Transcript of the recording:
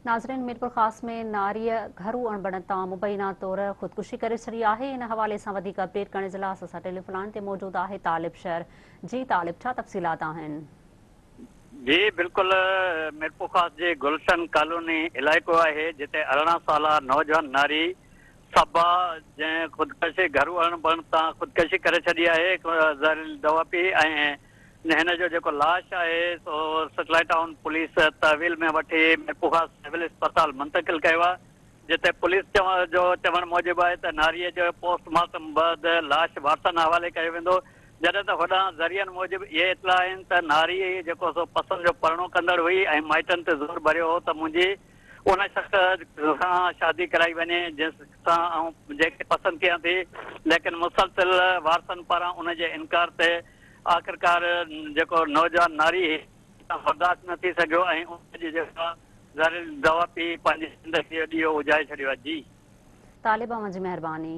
ناظرين، ميرپورخاص ۾ ناريء گهرو اڻبڻت تان مبينا طور خودڪشي ڪري ڇڏي آهي. ان حوالي سان وڌيڪ اپڊيٽ ڪرڻ جي لاء اسان سان ٽيليفون لائين تي موجود آهي طالب شهر. جي طالب، ڇا تفصيلات آهن؟ جي بلڪل، ميرپورخاص جي گلشن ڪالوني علائقو آهي جتي 18 سالا نوجوان ناري صبا جنهن خودڪشي گهرو اڻبڻت تان خودڪشي ڪري ڇڏي آهي، زهريلي دوا پي ۽ هن جو جيڪو لاش آهي سو سيٽلائيٽ ٽائون پوليس تحويل ۾ وٺي ميرپورخاص سول اسپتال منتقل ڪيو آهي، جتي پوليس جو چوڻ موجب آهي ته ناريء جو پوسٽ مارٽم بعد لاش وارثن حوالي ڪيو ويندو، جڏهن ته هوڏانهن ذريعن موجب اهي اطلاع آهن ته ناري جيڪو سو پسند جو پرڻو ڪندڙ هئي ۽ مائٽن تي زور ڀريو هو ته منهنجي ان شخص سان شادي ڪرائي وڃي جنهن سان آئون جنهن کي پسند ڪيان ٿي، ليڪن مسلسل وارثن پاران ان جي انڪار تي آخرڪار جيڪو نوجوان ناري هئي سان برداشت نه ٿي سگهيو ۽ ان جي جيڪا زهريلي دوا پي پنهنجي زندگي جو ڏيئو اجهائي ڇڏيو آهي. جي. طالب اوهان جي مهرباني.